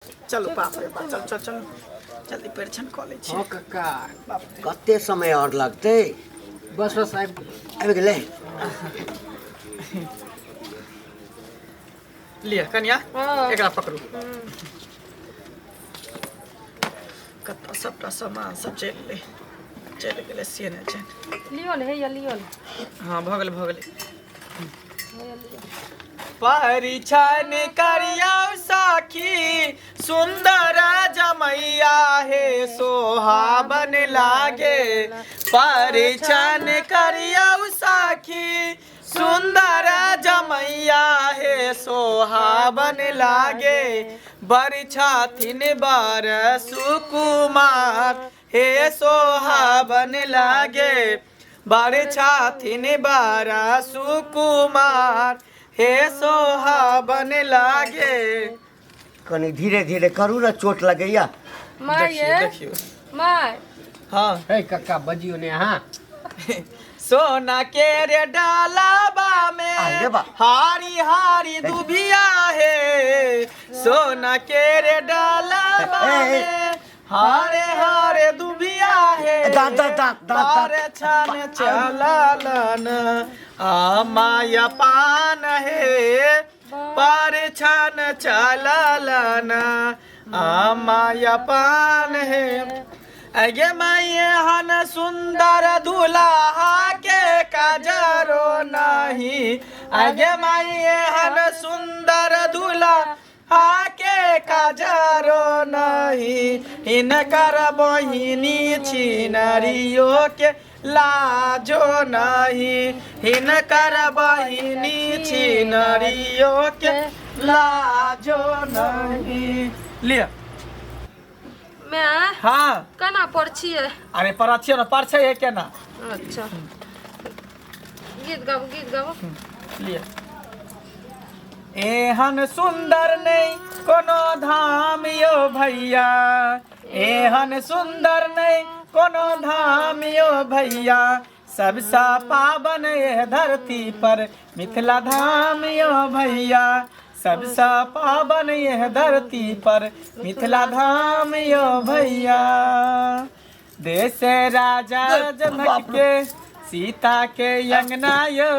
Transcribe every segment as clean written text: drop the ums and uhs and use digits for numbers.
चलू बाप रे बाप, चल चल चल, जल्दी परिछन कऽ लै छी। हँ कक्का। बाप रे। कते समय और लगतै? बस बस, आबि आबि गेलै। लिअ कनिया। हँ। एकरा पकड़ू। कतऽ सबटा सामान सब चलि गेलै, चलि गेलै से नहि छै। लियौ ने, हैया लियौ ने। हँ, भऽ गेलै, भऽ गेलै। परिछन करियौ सखी सुंदर जमैया हे सोहावन लागे। परिछन करियौ सखी सुंदर जमैया हे सोहावन लागे। बर छथिन बर सुकुमार हे सोहावन लागे। बर छथिन बर सुकुमार हे सोहावन लागे। कनी धीरे धीरे करू ने, चोट लगैया। माय। देखियौ। ये देखियौ। माय। हाँ। हे कक्का, बजियौ ने अहाँ। सोना के रे डालाबा में अरे बा। हारी हारी दुबिया है। सोना के रे डालाबा ए, ए। में हारे हारे दुबिया है। दाँत, दाँत, दाँत, दाँत, दाँत। तारे छन चललन आ माया पान है। पर छन चललन आ माया पान है। अगे माये हन सुंदर दुल्हा के काजरो नहीं। अगे माये हन सुंदर दुल्हा के काजरो नहीं। हिनकर बहिनी छिनरियो के लाजो नहीं। हिनकर बहिनी छिनरियो के लाजो नहीं। लिअ। माय। हाँ। केना पर छियै? अरे पर छियै ने, पर छै केना। अच्छा, गीत गाबू, गीत गाबू। लिअ। एहन सुंदर नहीं कोनो धाम यो भैया। एहन सुंदर नहीं कोनो धाम यो भैया। सबसँ पावन एह धरती पर मिथिला धाम यो भैया। सबसँ पावन एह धरती पर मिथिला धाम यो भैया। देश राजा जनक के सीता के अंगना यो,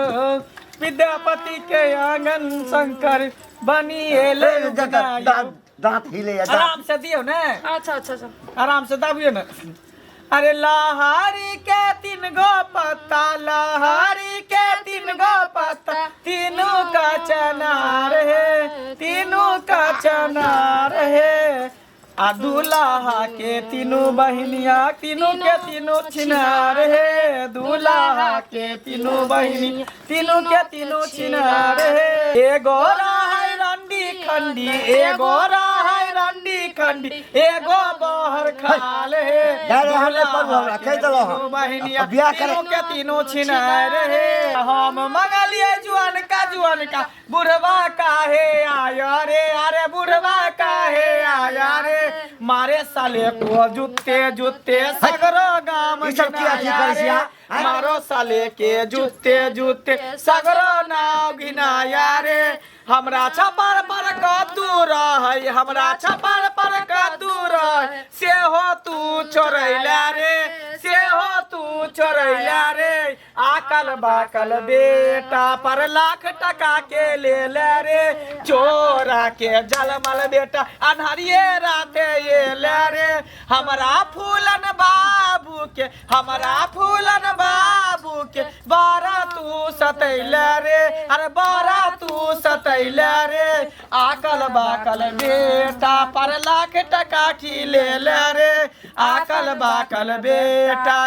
विद्यापति के आंगन शंकर बनी एले उगना यो। दाँत दाँत हिले। आराम से दियौ ने। अच्छा अच्छा अच्छा। आराम से दाबियो ने। अरे लहारी के तीन गो पत्ता, लहारी के तीन गो पत्ता, तीनों का चनार है, तीनों का चनार है। आ दूल्हा के तीनों बहिनिया, तीनों के तीनों छिनार है। दूल्हा के तीनों बहिनी, तीनों के तीनों छिनार है। एगो है रंडी खंडी, एगो है रंडी खंडी, एगो बहर खाल है। अरे हमरे पर हमरा कहि देलहुँ हँ। तीनों बहिनिया बियाह करे- तीनों के तीनों छिनार है। हम मंगलिए जुआन का, जुआन का बुढ़वा काहे आया रे? अरे बुढ़वा काहे आया रे? मारे साले को जुत्ते जुत्ते सगरो गाम ई सब की अथी करै छी, रे। हाँ? मारो साले के जुत्ते जुत्ते सगरो नाव घिनाया रे। हमरा छपर पर कद्दू रहै, हमरा छपर पर कद्दू रहै, सेहो तू चोरैला रे, सेहो तू चोरैला रे। आकल बाकल बेटा पर लाख टका के ले ले रे। चोरा के जलमल बेटा अन्हरिये राते ये ले रे। हमरा फूलन बाबू के, हमरा फूलन बाबू के बारा तू सतैला रे। अरे बारा तू सतैला रे। आकल बाकल बेटा पर लाख टका की ले ले रे। आकल बाकल बेटा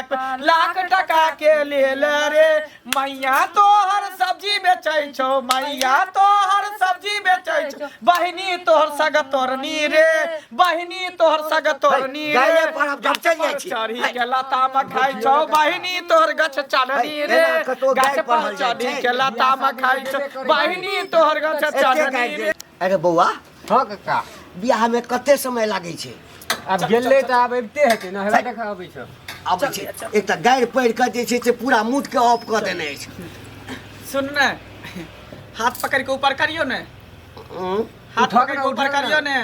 लाख टका के ले ले रे। मैया तोहर सब्जी बेचै छौ, मैया तोहर सब्जी बेचै छौ, बहिनी तोहर सग तोरनी रे, बहिनी तोहर सग तोरनी रे। गाये पर हम जब चलि जाइ छी। चढ़ी के लताम खाइ छौ, बहिनी तोहर गछ चढ़नी रे। एना कतौ गाछ गाय पर पढ़ल जाइ चढ़ी छै। के लताम खाइ छौ, बहिनी तोहर गछ एते चढ़नी गाय रे। दे। अरे बौआ। हँ कक्का। बियाह में कते समय लागै छै? आब गेलै तऽ आब अबिते हेतै ने, हेबे देख अबै छौ। आबै छै। एकटा गारि पढ़ि कऽ जे छै से पूरा मूड के ऑफ कऽ देने अछि। सुन ने, हाथ पकड़ के ऊपर करियो ने। हाथ उठा पकड़ के के ऊपर उठा करियो ने।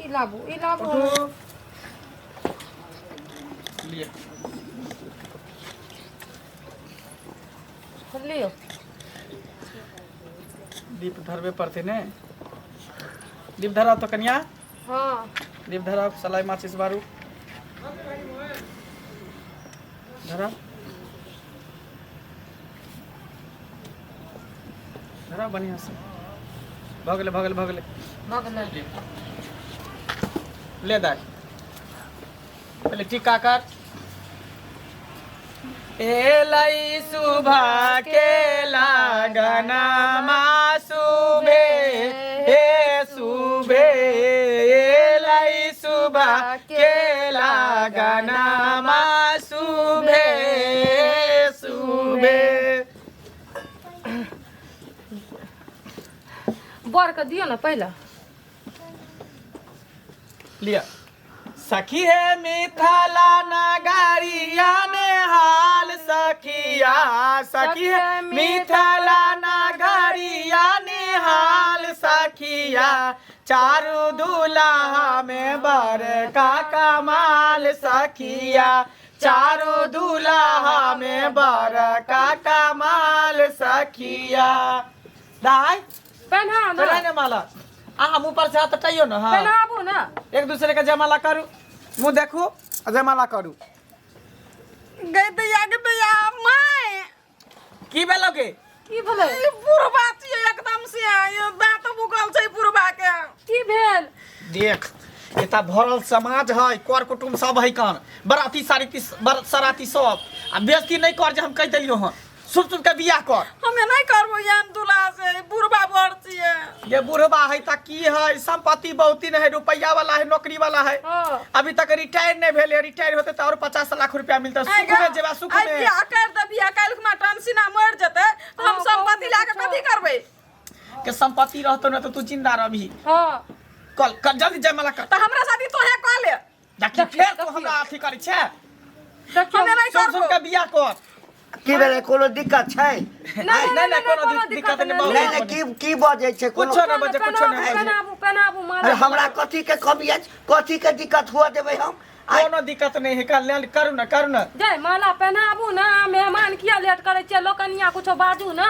ई लाबू, ई लाबू। उठू। लिअ। लियौ। दीप धरबे पड़तै ने। दीप धरा तो कनिया। हाँ। दीप धरा, सलाई माचिस बारू धरा धरा बढ़िया से। भऽ गेलै, भऽ गेलै, भऽ गेलै। भऽ गेलै। ले दाइ, पहिले टीका कर। एलै सुबह के लगनमा सुबे हे सुबे, एलै सुबह के लगनमा सुबे सुबे। बरके दियौ ने पहिले। लिअ। सखी हे मिथिला नगरिया ने हाल सखिया, सखी हे मिथिला नगरिया ने हाल सखिया, चारू दुल्हा में बर का कमाल सखिया, चारू दुल्हा में बर का कमाल सखिया। दाई, पहनाउ ने। पहना ने माला। अहाँ मुँह पर से हाथ हटाइयो ने। हाँ, पहनाबू ने। एक दूसरे के जयमाला करू, मुँह देखू आ जयमाला करू। गई दैया, के दैया my. की भेलो के? की भेलै? ई बुढ़बा छियै एकदम से, ई दाँत भुकल छै बुढ़बा के। की भेल? देख, एतऽ भरल समाज है, कर कुटुम्ब सब है, कान बराती सारीती सराती सब। आ बेइज्जती नहि कर जे हम कहि देलियौ हन। सुन सुन के बियाह कर। हमे नहीं करबो एहन दूल्हा से, बुढ़बा बड़ छियै। ये बुढ़बा है त की है, संपत्ति बहुती नहीं है, रुपया वाला है, नौकरी वाला है। हाँ। अभी तक रिटायर नहीं भेले, रिटायर होते तो और 50 लाख रुपया मिलता। सुख में जेबा, सुख आइ में। बियाह कर दे बियाह, काल्हि खुमा टनसीना मरि जेतै तऽ हम हाँ, संपत्ति लए कऽ कथी करबै? के संपत्ति रहतो ना तो तू जिंदा रहबी। हाँ। कल कल जल्दी जयमाला कर। तऽ हमरा शादी तोहे कऽ ले। देखी, फेर तू हमरा अथी करै छै। देखियौ। हमे नहि सुन सुन करबो। के बियाह कर। की भेलै? कोनो दिक्कत छै? नहि। नहि, नहि, कोनो दिक्कत नहि, बहुत नहि नहि, की की बजै छै कोनो? कुछो नहि बजै, कुछो नहि बजै। पहनाबू, पहनाबू माला। अरे, हमरा कथी के कमी अछि? कथी के दिक्कत हुआ देबै हम कोनो दिक्कत नहीं है। कल करू ना, करू ना। जय माला पहनाबू ना। मेहमान किया लेट करै छियै? लोकनिया कुछो बाजू ना।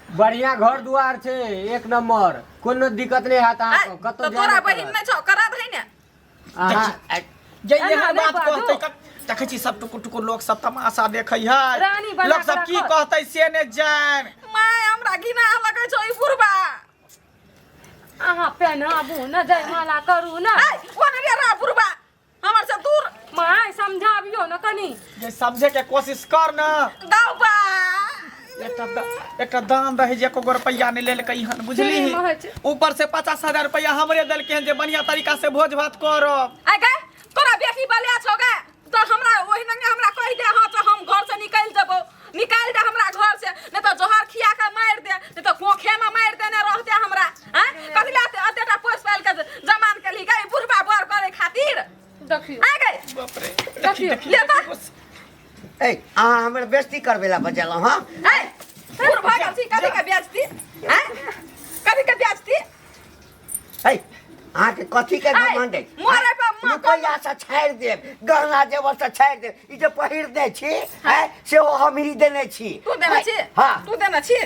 बढ़िया घर दुआर छै, एक नंबर, कोनो दिक्कत नहि हैत आइ, अहाँके कतौ तऽ जाय तोरा नहि बहिन पड़त। नहि छौ, करा दही ने। अहाँ जे एना एहन नहि बात बाजू। कहतै, देखै छी सब टुकुर टुकुर लोक सब तमाशा देखै है। रानी बना लोक सब कऽ की राखत। कहतै से ने जान। माय, हमरा घिना लगै छौ ई बुढ़बा। अहाँ पहनाबू ना, जय माला करू ना। आइ ओने रे रह बुढ़बा, हमर से दूर। माय, समझाबियो ना कनी। जे समझे के कोशिश कर ना। दाउ बा। एकटा दान रहै जे एको गो रुपैआ नहि लेलकै हन, बुझली? से महज। ऊपर से 50,000 रुपैआ हमरे देलकै हन जे बढ़िया तरीका से भोज भात करब। आइ गे, तोरा बेटी बलिया छौ गे, तऽ हमरा ओहि नंगे हमरा कहि दे। हाँ, तऽ हम घर से निकलि जेबौ। निकालि दे हमरा घर से, नहि तऽ जहर खिया के मारि दे, नहि तऽ कोखे में मारि देने रहते हमरा। आँय, कथी लए एतेटा पोसि पालि के जमान केलही गे, ई बुढ़बा बर करे खातिर? देखियौ। आइ गे। बाप रे! देखियौ। देखी। ले तऽ। ए, अहाँ हमर बेइज्जती करबै ला बजेलहुँ हँ? आइ बूढ़ भऽ गेल छी, कथी के बेइज्जती? आँय, कथी के बेइज्जती? ए, अहाँके कथी के ऐ, घमंड अछि? मरे पर माँ रुपैआ से छाड़ि देब, गहना जेवर से छाड़ि देब। ई जे पहिर दै छी ऐ, सेहो हम ही देने छी। तू देने छी? हाँ। तू देने छी?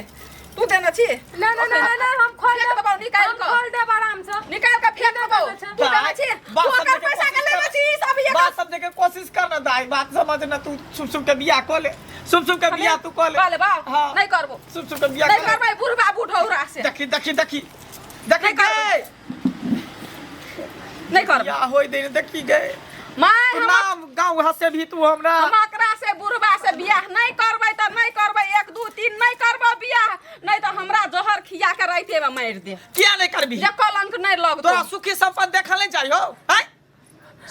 तू देने छी? ना ना ना ना, हम खोल फेंक देब। देबौ निकालि हम कऽ। खोल देब आराम से। निकाल के फेंक देबौ। तू देने छी? बात तू ओकर समझे के पैसा के कोशिश लेने कर। छी ई सब एकर? बात समझे के कोशिश कर ना दाई, बात समझ ना। तू सुन सुन के बियाह कऽ ले, सुन सुन के बियाह तू कऽ ले। कऽ लेबौ। हाँ। नहि करबो। सुन सुन के बियाह नहि कऽ ले। करबै बुढ़बा बुढ़ौरा से। देखी, देखी, देखी, देखी। नहि करबै। गए। नहि करबै। बियाह होय दे, देखी गए। माय, तू हम नाम गाँव हसे भी तू हमरा। हम ओकरा से, बुढ़बा से बियाह नहि करबै तऽ नहि करबै। एक, दू, तीन, नहि करबो बियाह, नहि तऽ हमरा जहर खिया के राइते में मारि दे। किया नहीं करबी? जे कलंक नहि लगतौ। तोरा सुखी संपन्न देखल नहीं चाहिए हो आय?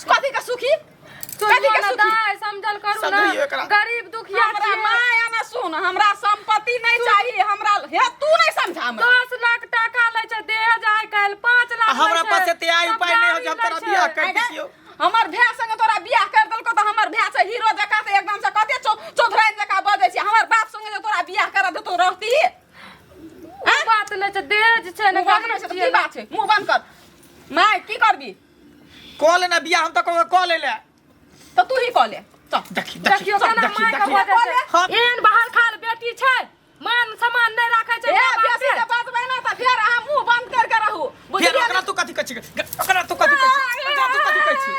कथी के सुखी? कथी सुनियो के ना सुखी? दाय, समझल करू ना। समझियो एकरा। गरीब दुखिया हमरा छियै। माय ना सुन, हमरा संपत्ति नहीं चाहिए हमरा। हे, तू नहीं समझा हमरा। 10 लाख टाका लै छै दहेज आइ काल्हि, 5 लाख आ हमरा लै छै। पास एते आय सब उपाय नहि हो जे हम गाड़ी तोरा लै छै। बियाह कर आइ गे, दितियौ। हमर भाय संगे तोरा बियाह कर देलको तऽ हमर भाय छै हीरो जकाँ, तऽ एकदम से कते चौधराइन जकाँ बजै छै। हमर बाप संगे जे तोरा बियाह कर देतो रहती। ओ बात नहि छै, दहेज छै ने। मुँह बंद गरीब नहि छै तऽ छियै की ना। बात छै? मुँह बंद कर। माय, की करबी? कऽ ले ना बियाह, हम तऽ कहबै कऽ ले ले। तऽ तू ही कऽ ले, चल। देखी देखी, देखियो केना देखी माय के देखी। बजै छै। हाँ। एहन बाहर खाल बेटी छै, मान सम्मान नहि राखै छै ए माय बाप बेसी के। जे बाजबै ने तऽ फेर अहाँ मुँह बंद करि के रहू, फेर बुझलियै? ओकरा तू कथी कहै छी? ओकरा तू कथी कहै छी? ओकरा तू कथी कहै छी?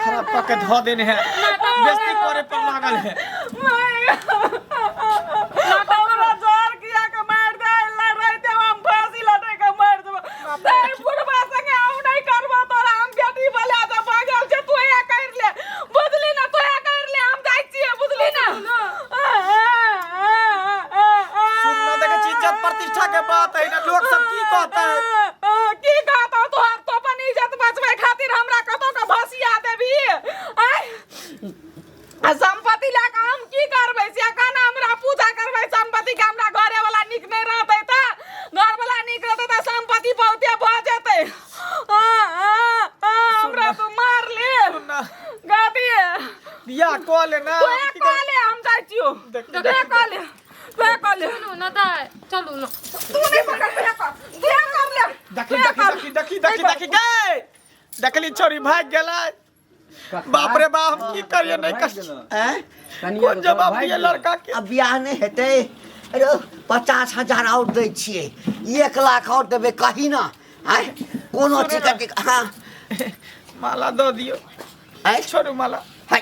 खराब कऽ के धऽ देने है, बेइज्जती करे पर लागल है। हमरा जोर किया के मारि दे रहते, हम फांसी लटक के मरि जेबो। तै बुढ़बा संगे हम नहि करबो तोरा। हम बेटी बला जे भागल छै, तू हे कर ले, बुझली ना? तू हे कर ले, हम जाइ छियै, बुझली ना? सुन ना, देखै छी, इज्जत प्रतिष्ठा के बात है ना, लोग सब की कहतै? की कहतौ तोहर? तो अपन इज्जत बचबै खातिर हमरा कतौ के भसिया देबही? आँय, आ संपत्ति लए कऽ हम की करबै से एखन हमरा पूजा करबै संपत्ति के? हमरा घरे वाला नीक नहि रहतै तऽ, घर वाला नीक रहतै तऽ संपत्ति बहुते भऽ जेतै। आ, आ, आ, हमरा तू मार ले। सुन ना। गदी। बियाह कऽ ले ना। तोहे कह ले, हम जाइ छियौ। देख, तोहे कह ले, तोहे कह ले। चलू ना दाइ, चलू ना। तू नहि पकड़, तोहे कर, तोहे कर ले। देखी तोहे देखी कर। देखी देखी देखी देखी, गए देखली, छोरी भाग गेलै। बाप रे बाप, हम की करिए, नहीं कर। आँय? कनिया कोन जवाब भागि दिए गेलौ। लड़का के? अब बियाह नहि हेतै? अरे 50,000 आओर दै छियै, 1 लाख आओर देबै, कही ना। आँय, कोनो सुनू चीज ना। के? हाँ। माला दऽ दियौ। आँय? छोड़ू माला। है,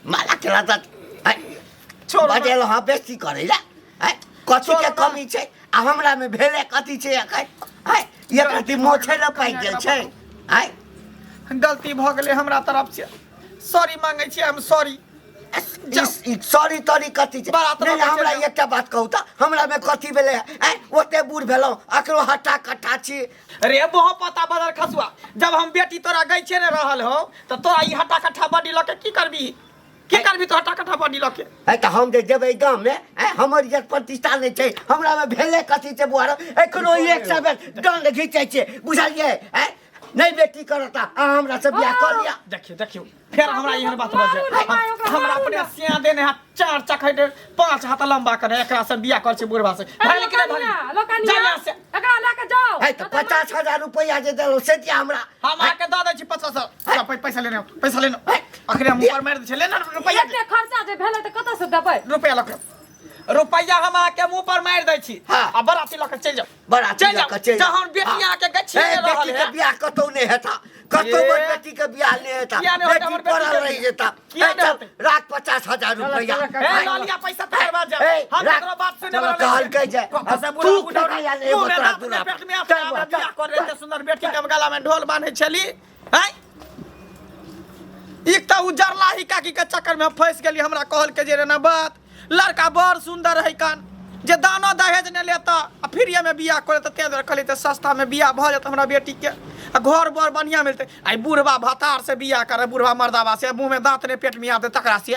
माला केला तऽ आँय? छोड़ू ना। बजेलहुँ हँ बेसी करै लए? आँय, कथी के छोड़ू ना। कमी छै आ हमरामे भेलै कथी छै एखन? आँय, एक रति मोछे ने पाकि गेल छै। आँय? गलती भऽ गेलै हमरा तरफ से, सॉरी मांगै छी, हम सॉरी। सॉरी तॉरी कथी छै? बारात नहि लऽ कऽ हमरा चलि जाउ। एकटा बात कहू तऽ, हमरामे कथी भेलै? आँय, ओते बूढ़ भेलहुँ, अकरो हट्टा कट्टा छी। रे बोहो पता बदल खसुआ, जब हम बेटी तोरा गैछे ने रहल हो तऽ तोरा ई हट्टा कट्ठा बॉडी लऽ के की करबी? की करबी तो हट्टा कट्ठा बॉडी लऽ के? है तऽ हम जे जेबै गाममे, आँय, हमर इज्जत प्रतिष्ठा नहि छै। हमरामे भेलै कथी छै बुआरो? एखनो एक सए बेर दण्ड घिचै छै, बुझलियै? आँय, नहि बेटी करत अहाँ हमरा से बियाह कऽ लिअ। देखियौ देखियौ, फेर हमरा एहन बात बजे। मारू ना माय, ओकरा हमरा मारू अपने ना। सिया देने है चार चखैटे पांच हाथ लंबा करे, एकरा से बियाह कर छै बुढ़वा से। भागि कि नहि भागि? लोकनिया, जा यहाँ से। एकरा लऽ के जाओ। है तऽ 50,000 रुपैआ जे देलहुँ से दिअ हमरा। हम अहाँके दऽ दै छी 50। चल, पैसा लेने आउ, पैसा लेने आउ। अखने हम ऊपर मारि दै छै, लेने रुपैआ। एते खर्चा जे भेलै तऽ कतऽ से देबै रुपैआ लऽ के, रुपैआ हम अहाँके मुंह पर मारि दै छी। हाँ। आ बराती लऽ के चलि जाउ। बराती चलि लऽ जाउ। कऽ चलि जाउ। जहन बेटी हाँ। अहाँके गछिए हे, रहल बेटी के है। बियाह कतौ नहि हेता, कतौ ए। हमर बेटी के बियाह नहि हेता। किया नहि होतै बेटी हमर बेटी पढ़ल के रहि जेता। किया हे, नहि चल, होतै? राख 50,000 रुपैआ। चल, चल, ए, लऽ लिअ पैसा, तकर बाद जाउ। ए, हम राख। ककरो बात सुनै चल, वाला नहि कहलकै छी। जे, कतऽ से तू बुढ़ा बुढ़ा फेकाया नहि मुँह में एगो तोरा दाँत दुरा नहि, पेट में चल, अपना बुआ, बियाह चल। कर रहे सुंदर बेटी के हम गला में ढोल बांधे छली। हैं, एक तऽ उजरला ही काकी के चक्कर में हम फंस गेली। हमरा कहल के जे रे ना बात, लड़का बड़ सुंदर है कान जे दानो दहेज नहि लेता आ फ्रीए में बियाह करे, तऽ ताहि दुआरे कहली तऽ सस्ता में बियाह भऽ जेतै हमरा बेटी के आ घर बर बढ़िआँ मिलतै। आ ई बुढ़बा भतार से बियाह करे, बुढ़बा मर्दाबा से, मुँह में दाँत नहि पेट में आते तकरा से।